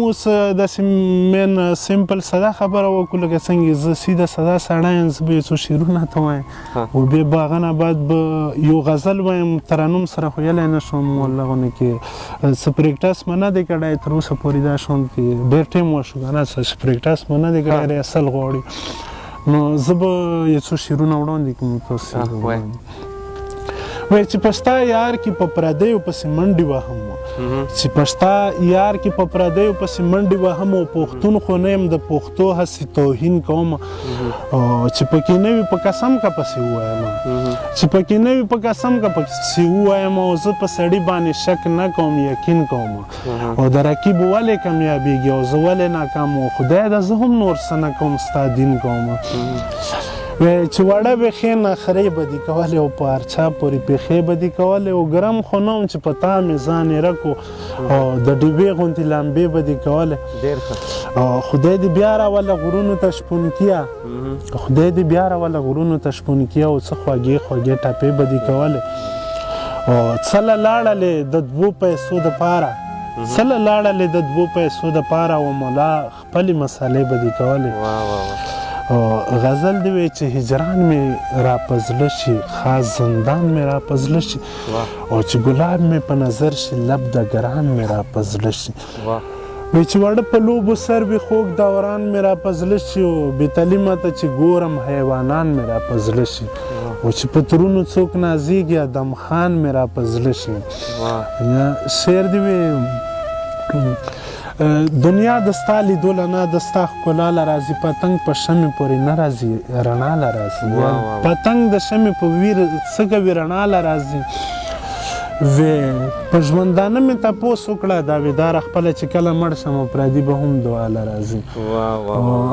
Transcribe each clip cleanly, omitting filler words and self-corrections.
اوس داسې مین سمپل ساده خبره وکړو، لکه څنګه زه سیده ساده سړی یم، زه به یو څو شعرونه ته وایم او بیا به هغه نه بعد به یو غزل وایم. ترنم سره خو یلی نه شوم والله، غونې کې څه پریکټس مې نه دی کړی تر اوسه پورې. دا شوم کې ډېر ټایم وشو که نه، څه پریکټس مې نه دی کړی، ریهرسل غواړي. نو زه به یو څو شعرونه وړاندې کوم تاسو. وای چې پستا یار کې په پردیو پسې منډې وهم، چې پستا یار کې په پردیو پسې منډې وهم، او پښتون خو نه یم، د پښتو هسې توهین کوم. چې پکې نه وي په قسم که پسې ووایم، چې پکې نه وي په قسم که پسې ووایم، او زه په سړي باندې شک نه کوم، یقین کوم. او د رقیب ولې کامیابېږي او زه ولې ناکام؟ او خدای دا زه هم نور څه نه کوم، ستا دین کوم. چې وړه به ښې نخرې به دي کولې، او په هر چا پورې پېښې به دي کولې، او ګرم خو نه وم چې په تا مې ځان ایره کو، او د ډیوې غوندې لمبې به دي کولې. ډېر ښه. خدای دې بیا راوله غرونو ته شپونکیه، خدای دې بیا راوله غرونو ته شپونکیه، او څه خوږې خوږې ټپې به دي کولې. او څه له لاړلې د دوو پیسو دپاره، څه له لاړلې د دوو پیسو دپاره، او مولا خپلې مسالې به دي کولې. واه واه واه. غزل دی وی چې هجران مې را په زړه شي، خاص زندان مې را په زړه شي، او چې ګلاب مې په نظر شي، لب د ګران مې را په زړه شي. وی چې واړه په لوبو سر وي، خوږ دوران مې را په زړه شي، او بې تعلیمه ته چې ګورم، حیوانان مې را په زړه شي، او چې په ترونو څوک نازیږي، ادم خان مې را په زړه شي. شعر دی وی دنیا د ستا لیدو له نه، د ستا ښکلا له راځي، پتنګ په شمې پورې نه راځي، رڼا له راځي. پتنګ د شمې په ویر څه کوي، رڼا له راځي. وې په ژوندانه مې تپوس وکړه دعوېداره خپله، چې کله مړ شم پردي به هم دعا له راځي.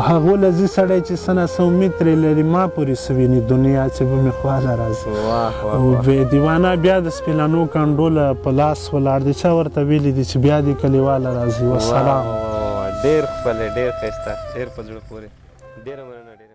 هغو له ځي سړی چې څه نا څه امید ترې لري، ما پورې څه ویني دنیا چې به مې خوا له راځي. وې دیوانه بیا د سپیلنو کنډو له په لاس ولاړ دی، چا ورته ویلي دي چې بیا دې کلیواله راځي. وسلام. ډېر ښکلی، ډېر ښایسته، ډېر په زړه پورې. ډېره مننه، ډېره.